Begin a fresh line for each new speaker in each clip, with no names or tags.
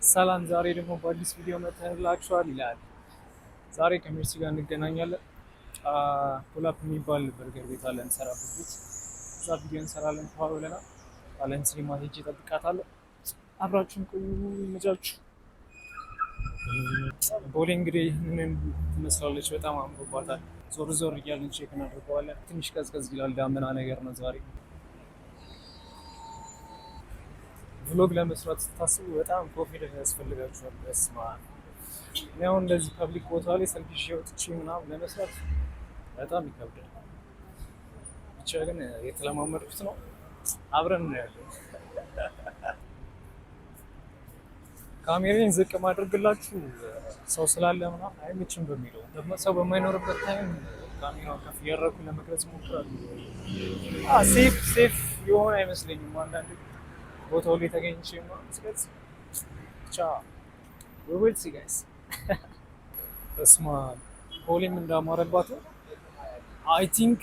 ሰላም፣ ዛሬ ደግሞ በአዲስ ቪዲዮ መጥተንላችኋል ይላል። ዛሬ ከሜርሲ ጋር እንገናኛለን። ፑላፕ የሚባል በርገር ቤት አለ እንሰራበት ቤት፣ እዛ ቪዲዮ እንሰራለን ተባብለናል። አለን ሲኒማ ሄጄ እጠብቃታለሁ። አብራችሁን ቆዩ፣ ይመቻችሁ። ቦሌ እንግዲህ ምን ትመስላለች? በጣም አምሮባታል። ዞር ዞር እያልን check እናደርገዋለን። ትንሽ ቀዝቀዝ ይላል፣ ዳመና ነገር ነው ዛሬ። Vlog ለመስራት ስታስቡ በጣም confidence ያስፈልጋችኋል። በስመ አብ፣ እኔ አሁን እንደዚህ public ቦታ ላይ ስልክ ይዤ ወጥቼ ምናምን ለመስራት በጣም ይከብዳል። ብቻ ግን የተለማመድኩት ነው። አብረን ነው ያለው። ካሜራን ዝቅ ማድረግላችሁ ሰው ስላለ ምናምን አይመችም በሚለው፣ ሰው በማይኖርበት time ካሜራውን ከፍ እያደረኩ ለመቅረጽ እሞክራለሁ። Safe የሆነ አይመስለኝም አንዳንድ ቦታው ላይ ተገኝቼ ምናምን። ስለዚህ ብቻ we will see, guys። በስመ አብ፣ ቦሌም እንዳማረባት ነው። I think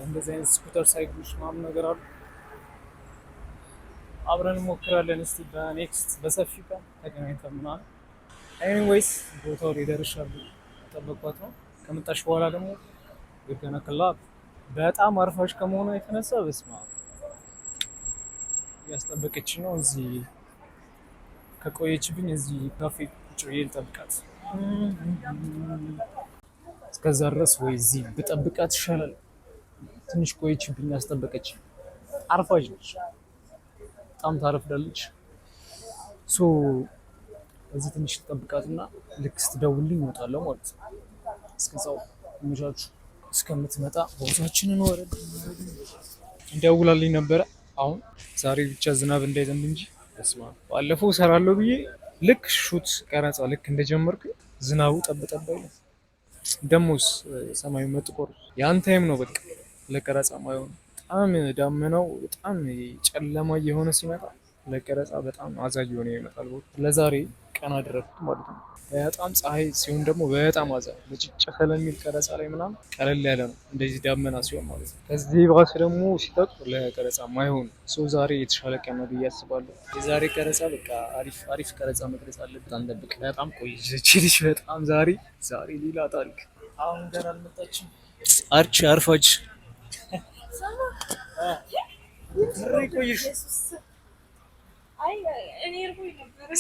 እንደዚህ አይነት scooter ሳይክሎች ምናምን ነገር አሉ። አብረን እንሞክራለን። እስቲ በ next በሰፊው ቀን ተገናኝተን ምናምን። Anyways፣ ቦታው ላይ ደርሻለሁ። ጠበኳት ነው። ከመጣሽ በኋላ ደግሞ we're collab። በጣም አርፋሽ ከመሆኗ የተነሳ በስመ አብ እያስጠበቀች ነው። እዚህ ከቆየችብኝ እዚህ ካፌ ቁጭ ብዬ ልጠብቃት። እስከዛ ድረስ ወይ እዚህ ብጠብቃት ይሻላል። ትንሽ ቆየችብኝ፣ ያስጠበቀች አርፋጅ ነች። በጣም ታረፍዳለች። So እዚህ ትንሽ ልጠብቃትና ልክ ስትደውልልኝ እወጣለሁ ማለት ነው። እስከዛው ይመቻችሁ። እስከምትመጣ ቦታችንን ወረድ እንደውላልኝ ነበረ። አሁን ዛሬ ብቻ ዝናብ እንዳይዘንብ እንጂ በስመ አብ፣ ባለፈው እሰራለሁ ብዬ ልክ shoot ቀረጻ ልክ እንደጀመርኩ ዝናቡ ጠብ ጠብ አይልም። ደሞስ ሰማዩ መጥቆር ያን time ነው በቃ ለቀረጻ ማይሆን። በጣም ዳመናው በጣም ጨለማ እየሆነ ሲመጣ ለቀረጻ በጣም አዛ እየሆነ ይመጣል። ለዛሬ ቀን አደረግኩት ማለት ነው። በጣም ፀሐይ ሲሆን ደግሞ በጣም አዛ ብጭጭ ስለሚል ቀረጻ ላይ ምናምን ቀለል ያለ ነው፣ እንደዚህ ዳመና ሲሆን ማለት ነው። ከዚህ ባስ ደግሞ ሲጠቁር ለቀረጻ ማይሆን። So ዛሬ የተሻለ ቀን ነው ብዬ አስባለሁ። የዛሬ ቀረጻ በቃ አሪፍ አሪፍ ቀረጻ መቅረጽ አለብን። አንጠብቅ። በጣም ቆየች ልጅ፣ በጣም ዛሬ ሌላ ታሪክ። አሁን ገና አልመጣችም። አርቺ አርፋጅ ቆይሽ።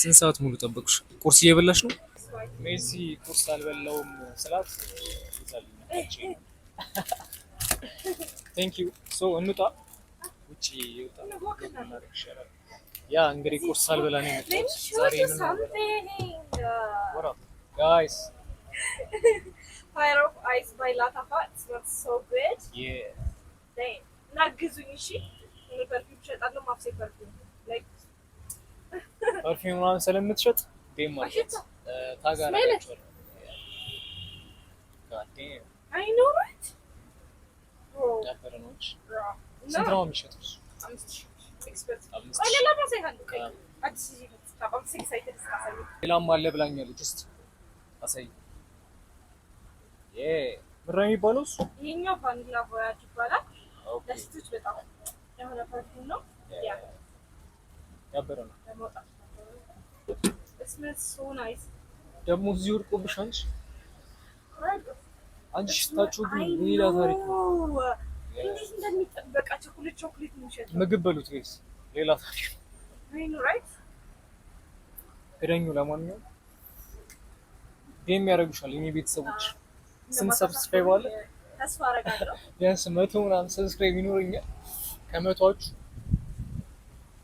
ስንት ሰዓት ሙሉ ጠበቅሽ? ቁርስ እየበላሽ ነው? ሜሲ ቁርስ አልበላውም ስላት thank you። So እንውጣ፣ ውጭ ይወጣ ይሻላል። Yeah፣ እንግዲህ ቁርስ አልበላ ነው የመጣሁት ዛሬ። ምን guys?
Fire of Ice by Lattafa. It smells so good. እና ግዙኝ እሺ። እኔ perfume እሸጣለሁ። ማፍሴ perfume like
Perfume ምናምን ስለምትሸጥ ዴም ማለት ታጋራ።
I know, right?
ያበረ ነው። ስንት ነው የሚሸጡት?
5000።
ሌላም አለ ብላኛለች። እስኪ አሳይ። ምንድን ነው የሚባለው እሱ?
ይሄኛው Vanilla Voyage ይባላል። ለሴቶች በጣም የሆነ perfume ነው። Yeah.
ያበረ ነው።
ለመውጣት smells so nice።
ደግሞ እዚህ ወድቆብሽ አንቺ ሽታችሁ ግን ሌላ ታሪክ ነው።
እንዴት እንደሚጠበቃ ቸኮሌት ቸኮሌት ነው የሚሸተው።
ምግብ በሉት guys፣ ሌላ ታሪክ ነው።
I know, right?
ግደኙ። ለማንኛውም DM ያደርጉሻል የኔ ቤተሰቦች። ስንት subscribe አለ?
ተስፋ አደርጋለሁ።
ቢያንስ 100 ምናምን subscribe ይኖረኛል። ከመቶዎቹ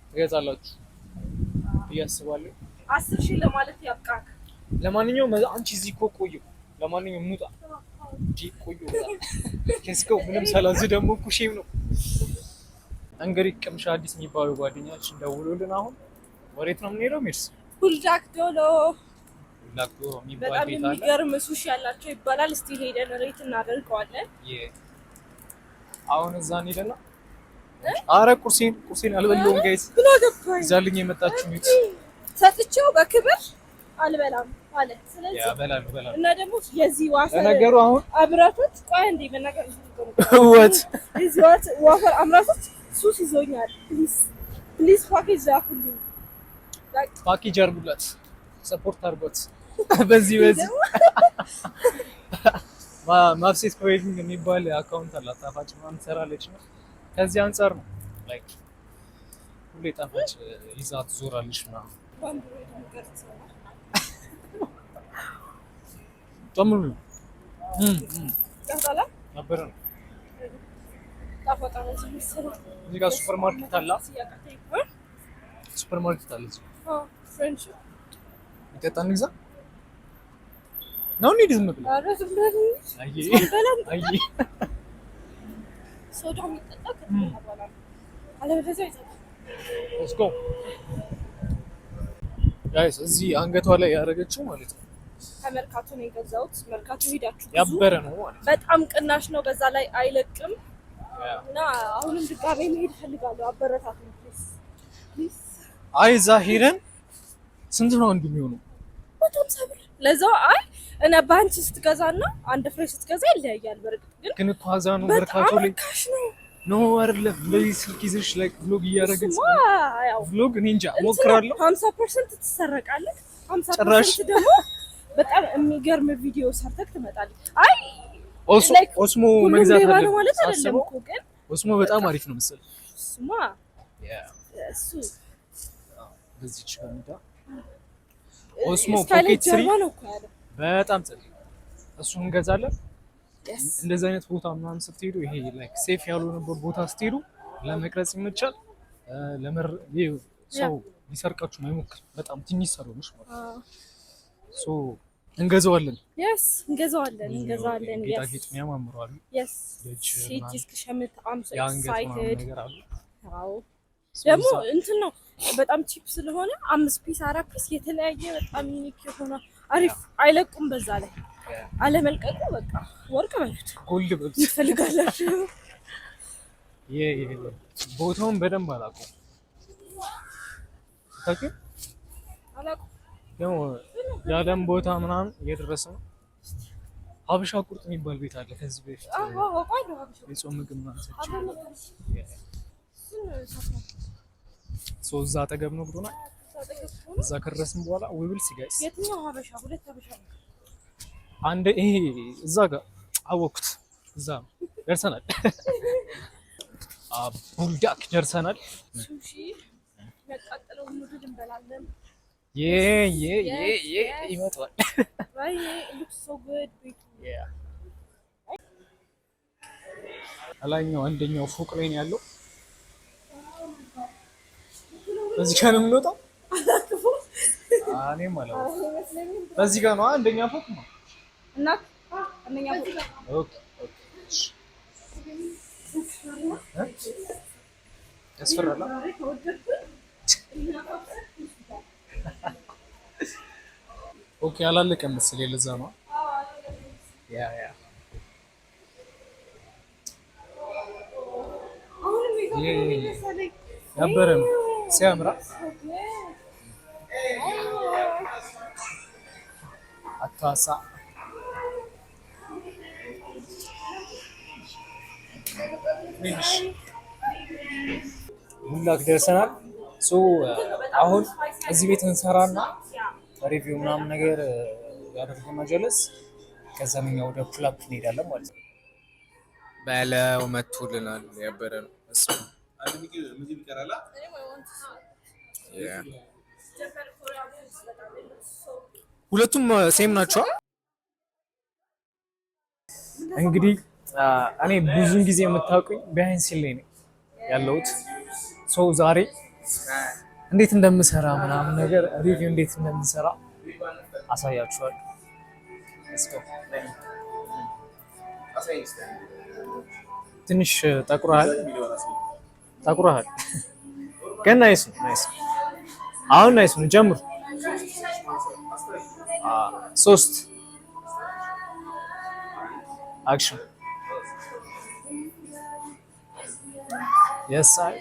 ትገዛላችሁ ብዬ አስባለሁ።
10,000 ለማለት ያብቃክ።
ለማንኛውም አንቺ እዚህ እኮ ቆየሁ። ለማንኛውም እንውጣ እንጂ ቆየሁ። Let's go። ምንም ሳላዝ ደግሞ እኮ shame ነው። እንግዲህ ቅምሻ አዲስ የሚባሉ ጓደኛችን ደውሎልን አሁን ወዴት ነው የምንሄደው? ሜርስ?
ቡልዳክ ዶሎ።
ቡልዳክ ዶሮ የሚባል
በጣም
ቤት አለ።
የሚገርም ሱሺ ያላቸው ይባላል። እስቲ ሄደን rate እናደርገዋለን።
አሁን እዛ እንሂድና፣ አረ ቁርሴን ቁርሴን አልበላሁም guys።
ብሎ ገባኝ።
ይዛልኝ የመጣችሁ ሚት
ሰጥቼው በክብር አልበላም አለ። ስለዚህ
እበላለሁ እበላለሁ።
እና ደግሞ የዚህ wafer
ለነገሩ አሁን
አምራቾች፣ ቆይ እንዴ፣ መናገር
What?
የዚህ wafer አምራቾች ሱስ ይዞኛል። Please, please ፓኬጅ ላኩልኝ።
ፓኬጅ አድርጉላት፣ support አድርጓት። በዚህ ማፍሴት craving የሚባል account አላት። ጣፋጭ ምናምን ትሰራለች ነው። ከዚህ አንጻር ነው like ሁሌ ጣፋጭ ይዛ ትዞራለች ምናምን።
በአንድሮይድ የሚቀርጽ ሰው ነው።
ጨምሩ
ይጣፍጣል።
ነበረ ነው።
ጣፋጭ ነው እዚህ መሰለኝ።
እዚህ ጋር ሱፐር ማርኬት አለ።
ሲያቃተኝ
ሱፐር ማርኬት አለ እዚህ።
Friendship።
የሚጠጣ እንግዛ ነው እንሂድ ዝም ብለን።
ኧረ ዝም ብለን እንሂድ።
አይ።
ሳንበላ።
አይ።
ሶዳ የሚጠጣ ከተበላ በኋላ ነው። አለበለዚያ አይጠጣም።
Let's go guys። እዚህ አንገቷ ላይ ያደረገችው ማለት ነው።
ከመርካቶ ነው የገዛሁት። መርካቶ ሄዳችሁ ግዙ።
ያበረ ነው ማለት ነው።
በጣም ቅናሽ ነው። በዛ ላይ አይለቅም እና አሁንም ድጋሜ መሄድ እፈልጋለሁ። አበረታቱኝ please please።
አይ እዛ ሄደን ስንት ነው አንዱ የሚሆነው?
150 ብር ለዛው። አይ እና በአንቺ ስትገዛ እና አንድ ፍሬ ስትገዛ ይለያያል። በእርግጥ ግን
ግን እኮ እዛ ነው
በጣም
መርካቶ ላይ
ርካሽ ነው።
No አይደለም። እንደዚህ ስልክ ይዘሽ like vlog እያደረግን
እሱማ ያው
vlog እኔ እንጃ ሞክራለሁ።
50% ትሰረቃለህ፣ ሀምሳ
ጭራሽ።
percent ደግሞ በጣም የሚገርም ቪዲዮ ሰርተህ ትመጣለህ። አይ like
ኦስሞ
ሁሉም
መግዛት
ሌባ ነው
አለብን
ማለት አይደለም
ሳስበው።
እኮ ግን
ኦስሞ በጣም አሪፍ ነው መሰለኝ።
እሱማ እሱ
በዚች በሚዳ ኦስሞ
ስካይላይት
Pocket 3
ጀርባ ነው እኮ ያለው።
በጣም ጸዴ፣ እሱን እንገዛለን።
Yes.
እንደዚህ አይነት ቦታ ምናምን ስትሄዱ ይሄ like safe ያልሆነበት ቦታ ስትሄዱ ለመቅረጽ ይመቻል። ለመር ይሄ ሰው ሊሰርቃችሁ አይሞክር። በጣም ትንሽ ስለሆነች ማለት ነው። So እንገዛዋለን።
Yes፣ እንገዛዋለን እንገዛዋለን። Yes.
ጌጣጌጥ የሚያማምሩ አሉ።
Yes.
የእጅ
ሄጂ
ምናምን
እስክሸምት I'm so
የአንገት ምናምን
excited።
ነገር አሉ።
አዎ።
So
ደግሞ እንትን ነው በጣም cheap ስለሆነ አምስት piece አራት piece የተለያየ በጣም unique የሆነ አሪፍ አይለቁም። በዛ ላይ አለመልቀቁ በቃ ወርቅ በሉት።
Gold በሉት።
ትፈልጋላችሁ።
ይሄ ቦታውን በደንብ አላውቀውም። ታውቂው?
አላውቅም።
ደግሞ የዓለም ቦታ ምናምን እየደረሰ ነው። ሀበሻ ቁርጥ የሚባል ቤት አለ። ከዚህ በፊት
አዎ አውቃለሁ። ሀበሻ
የጾም ምግብ ምናምን ሰርቼ
አብረን ነበር። እሱን ሰፍነው
So እዛ አጠገብ ነው ብሎናል።
እዛ አጠገብ ሆኖ
እዛ ከደረስን በኋላ we will see guys።
የትኛው ሀበሻ? ሁለት ሀበሻ ነው።
አንድ ይሄ እዛ ጋር አወኩት። እዛ ነው ደርሰናል። ቡልዳክ ደርሰናል።
ሱሺ የሚያቃጥለው ምግብ እንበላለን።
Yeah ይመጣል።
ወይኔ looks so good ቤቱ።
ላይኛው አንደኛው ፎቅ ላይ ነው ያለው። በዚህ ጋር ነው የምንወጣው። እኔም አላውቅም። በዚህ ጋር ነው አንደኛ ፎቅ ነው።
እና አንደኛ ፎቅ።
Okay። እ? ያስፈራል። Okay አላለቀም መሰለኝ ለዛ ነው። Yeah. ያበረ ነው ሲያምራ። አታሳ ትንሽ ቡላክ ደርሰናል። So አሁን እዚህ ቤት እንሰራና review ምናምን ነገር ያደርጉና ጀለስ ከዛም እኛ ወደ ፑላፕ እንሄዳለን ማለት ነው። በለው መቶልናል። ያበረ ነው እሱ።
አንድ ምግብ ይቀራል።
Yeah. ሁለቱም same ናቸው። እንግዲህ እኔ ብዙን ጊዜ የምታውቁኝ behind scene ላይ ነው ያለሁት። So ዛሬ እንዴት እንደምሰራ ምናምን ነገር review እንዴት እንደምሰራ አሳያችኋለሁ። Let's go. ትንሽ ጠቁረሃል ጠቁረሃል፣ ግን nice ነው nice ነው። አሁን nice ነው። ጀምሩ። ሶስት action። Yes አይ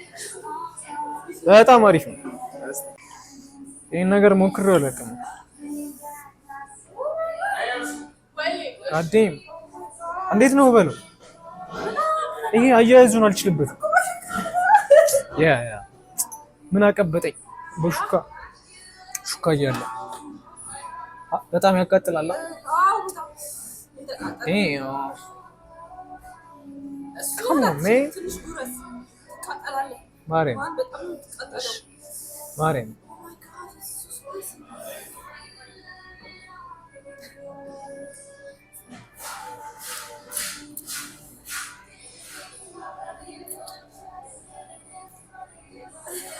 በጣም አሪፍ ነው። ይህን ነገር ሞክሬው አላውቅም። አዴም እንዴት ነው በለው። ይሄ አያያዙን አልችልበትም። Yeah, ምን አቀበጠኝ በሹካ። ሹካ እያለ በጣም ያቃጥላል።
አዎ፣ በጣም የተቃጠለ።
Damn.
እሱ
Come on, man.
ትንሽ ጉረስ፣ ትቃጠላለህ።
ማርያም።
ማን በጣም ነው የምትቃጠለው።
ማርያም።
Oh my God, it's so spicy.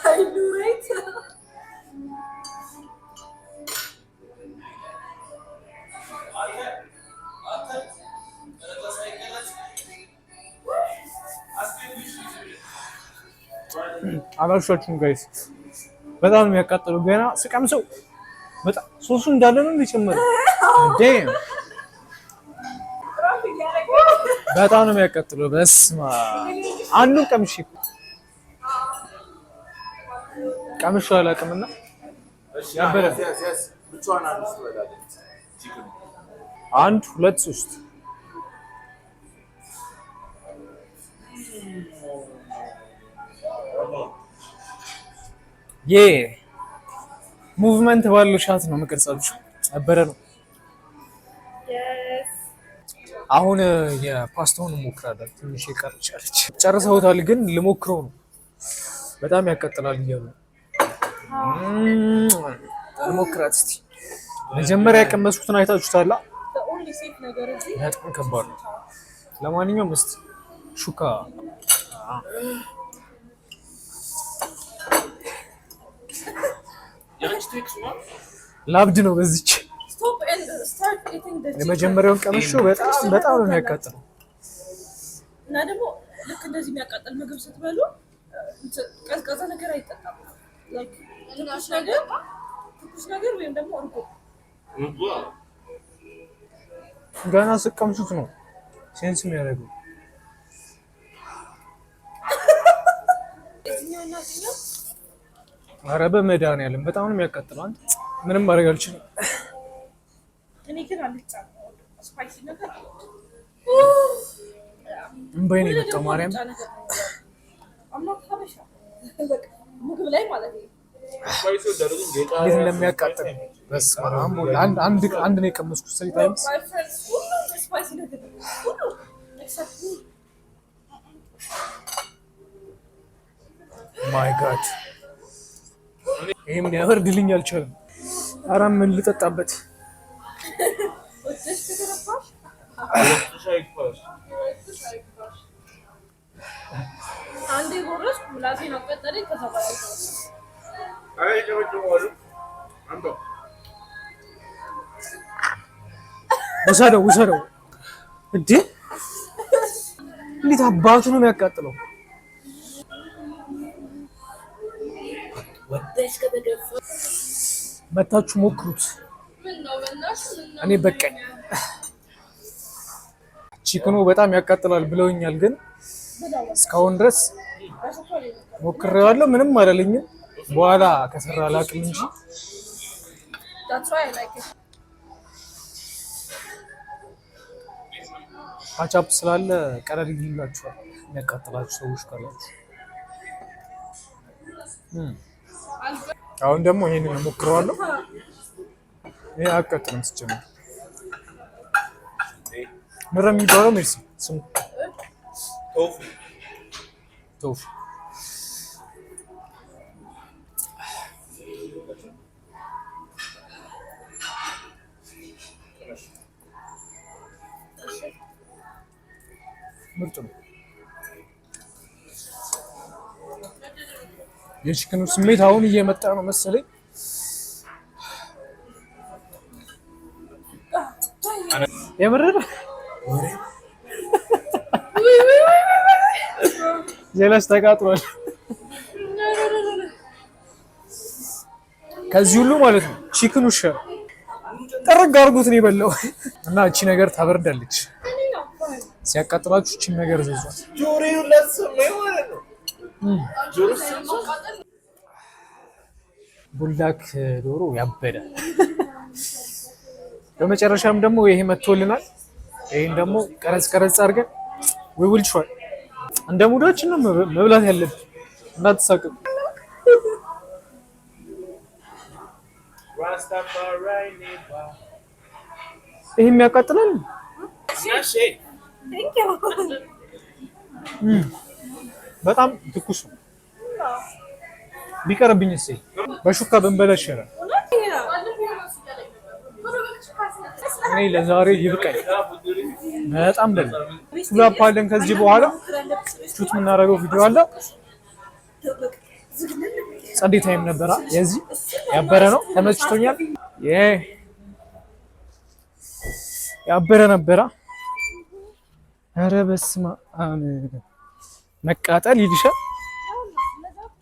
I know, right?
አንተ ቀረጻ ሳይቀረጽ አስገቢሽ።
አላልሻችሁም guys፣ በጣም ነው የሚያቃጥለው። ገና ስቀምሰው በጣም ሶሱ እንዳለ ነው የሚጨምረው። Damn.
ራፍ እያደረገ።
በጣም ነው የሚያቃጥለው። በስመ አብ፣ አንዱን ቀምሼ አላውቅምና ያበረ።
ብቻዋን አንዱ ትበላለች። Chicken።
አንድ፣ ሁለት፣ ሶስት። የ movement ባለው shot ነው የምቀርጻችሁ። ያበረ ነው።
Yes.
አሁን የፓስታውን እሞክራለን። ትንሽ የቀረቻለች፣ ጨርሰውታል፣ ግን ልሞክረው ነው። በጣም ያቃጥላል እያሉ ነው። ልሞክራት እስቲ። መጀመሪያ የቀመስኩትን አይታችሁታላ።
The only safe ነገር እዚህ
በጣም ከባድ ነው። ለማንኛውም እስቲ ሹካ።
የአንቺ ቴክስ ነው።
ላብድ ነው በዚች።
Stop and start eating the chicken.
የመጀመሪያውን ቀምሼው በጣም በጣም ነው የሚያቃጥለው።
እና ደግሞ ልክ እንደዚህ የሚያቃጥል ምግብ ስትበሉ እንትን ቀዝቃዛ ነገር አይጠጣም። Like ትኩስ ነገር፣ ትኩስ ነገር ወይም ደግሞ እርጎ።
ገና ስቀምሱት ነው sense የሚያደርገው።
የትኛው እና የትኛው?
ኧረ በመድኃኒዓለም፣ በጣም ነው የሚያቃጥለው። አንተ ምንም ማድረግ አልችልም።
እኔ ግን አልጫ ነው፣ spicy ነገር አልወድም።
እምባዬ ነው
ሁሌ
የመጣው።
ደግሞ
ማርያም።
አልጫ ነገር ነው የምበላው። አምናት ሀበሻ በቃ ምግብ ላይ ማለት ነው።
እንዴት እንደሚያቃጥል በስመ አብ ወልድ። አንድ አንድ አንድ ነው የቀመስኩት three times።
My friends ሁሉም spicy ነገር ሁሉ except me.
My God፣ ይሄም ሊያበርድልኝ አልቻለም። ኧረ ምን ልጠጣበት?
ወደሽ ከተረፋሽ ወደሽ አይግባሽ። አንዴ ጎረስኩ፣ ምላሴን አቃጠለኝ። ከዛ በኋላ
አይ፣
ውሰደው ውሰደው። እንዴ፣ እንዴት አባቱ ነው የሚያቃጥለው?
ወደሽ ከተገፋ
መታችሁ ሞክሩት።
ምን ነው በእናትሽ፣ ምን ነው?
እኔ በቃኝ። Chicken ኑ በጣም ያቃጥላል ብለውኛል፣ ግን እስካሁን ድረስ ሞክሬዋለሁ፣ ምንም አላለኝም። በኋላ ከሰራ አላውቅም እንጂ።
That's why I like it.
ካቻፕ ስላለ ቀለል ይላችኋል፣ የሚያቃጥላችሁ ሰዎች ካላችሁ። አሁን ደግሞ ይሄንን ሞክረዋለሁ። ይሄ አያቃጥልም ሲጀምር። ምረ የሚባለው ሜርሲ ስሙ?
ቶፉ።
ቶፉ። ምርጥ ነው። የ chicken ኑ ስሜት አሁን እየመጣ ነው መሰለኝ። የምር ጀለስ ተቃጥሏል። ከዚህ ሁሉ ማለት ነው chicken ኑ ይሻላል። ጥርግ አድርጎት ነው የበላው እና እቺ ነገር ታበርዳለች። ሲያቃጥላችሁ እቺን ነገር ዘዟት።
ጆሮዬን ላሰማኝ ማለት ነው። ጆሮ
ቡልዳክ ዶሮ ያበደ። በመጨረሻም ደግሞ ይሄ መጥቶልናል። ይሄን ደግሞ ቀረጽ ቀረጽ አድርገን we will try። እንደ mood ኣችን ነው መብላት ያለብን። እንዳትሳቅቁ።
Rastafari neighbor.
ይሄም ያቃጥላል።
Not shit.
Thank you.
በጣም ትኩስ ነው። ቢቀርብኝ እሴ በሹካ ብንበላ ይሻላል። እኔ ለዛሬ ይብቃኝ። በጣም በላ። Pull up አለን። ከዚህ በኋላ shoot የምናደርገው ቪዲዮ አለ። ጸዴ time ነበራ። የዚህ ያበረ ነው፣ ተመችቶኛል። ያበረ ነበራ። ኧረ በስመ አብ መቃጠል ይልሻል።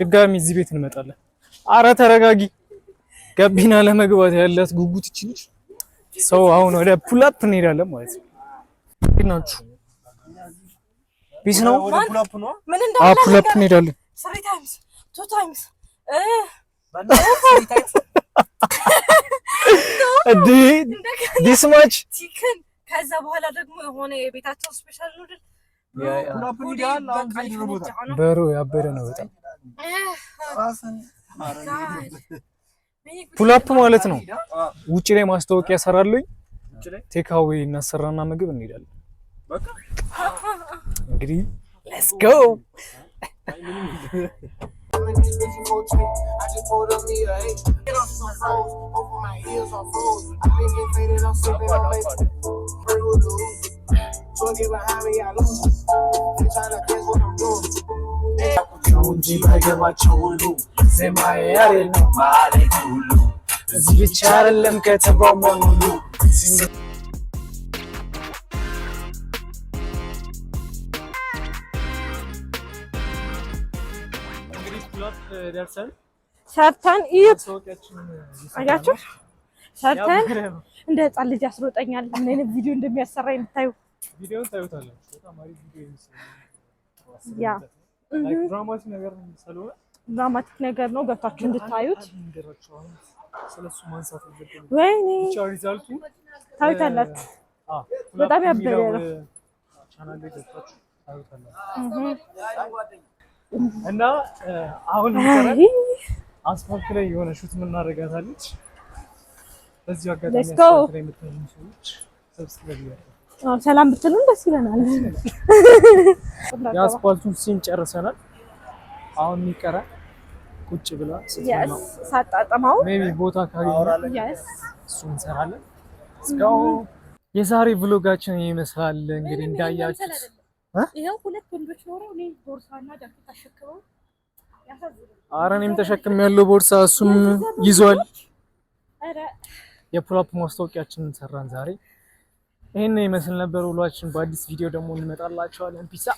ድጋሚ እዚህ ቤት እንመጣለን። አረ ተረጋጊ። ጋቢና ለመግባት ያላት ጉጉት ይችልሽ ሰው። አሁን ወደ pull up እንሄዳለን ማለት ነው። እንዴት ናችሁ? Peace ነው።
ምን
አዎ pull up እንሄዳለን።
Three times, two times.
እንዴ this much?
Chicken፣ ከዛ በኋላ ደግሞ የሆነ የቤታቸው special noodle።
በሮ ያበረ ነው በጣም። Pull up ማለት ነው። ውጭ ላይ ማስታወቂያ ሰራሉኝ። Take away እናሰራና ምግብ እንሄዳለን። እንግዲህ let's go.
I'm in this bitch for check. I just pulled up me a eight. Get off some froze. Both of my heels are froze. I been getting faded. I'm sipping on later. Bird with the Uzi. So get behind me, I lose. They tryna guess what I'm doing.
እንጂ ባይገባቸው ሁሉ ዜማዬ ያሬድ ነው ማለት ሁሉ እዚህ ብቻ አይደለም ከተማው ሙሉ። እንግዲህ pull up ደርሰን
ሰርተን እዩት፣
ማስታወቂያችን
አያችሁ፣ ሰርተን
ያበረ ነው።
እንደ ህፃን ልጅ ያስሮጠኛል። ምን አይነት ቪዲዮ እንደሚያሰራ የምታዩ።
ቪዲዮን ታዩታላችሁ። በጣም አሪፍ ቪዲዮ ይመስላል። Like dramatic ነገር ስለሆነ
Dramatic ነገር ነው፣ ገብታችሁ እንድታዩት።
አንድ አሁን ስለሱ ማንሳት የለብንም።
ወይኔ
ብቻ result ኡ
ታዩታላችሁ።
አዎ፣
በጣም ያበደ
የሚለው
ነው።
ቻናል ላይ ገብታችሁ ታዩታላችሁ። እና አሁን የሚቀረን አስፋልት ላይ የሆነ shoot የምናደርጋታለች። በዚሁ አጋጣሚ
Let's go.
አስፋልት ላይ የምታዩ ሰዎች subscribe ያድርጉ።
አዎ፣ ሰላም ብትሉን ደስ ይለናል።
የአስፋልቱን scene ጨርሰናል። አሁን የሚቀረን ቁጭ ብላ ስትበላ
ሳጣጥመው
maybe ቦታ ካገኘን እሱ እንሰራለን። እስካሁን የዛሬ vlog ኣችን ይመስላል። እንግዲህ እንዳያችሁት
ይኸው ሁለት ወንዶች ኖረው እኔ ቦርሳና ጃኬት አሸክመው ያሳዝናል።
ኧረ እኔም ተሸክም ያለው ቦርሳ እሱም ይዟል።
ኧረ
የ pull up ማስታወቂያችንን ሰራን ዛሬ። ይሄን ይመስል ነበር ውሏችን። በአዲስ ቪዲዮ ደግሞ እንመጣላችኋለን። Peace.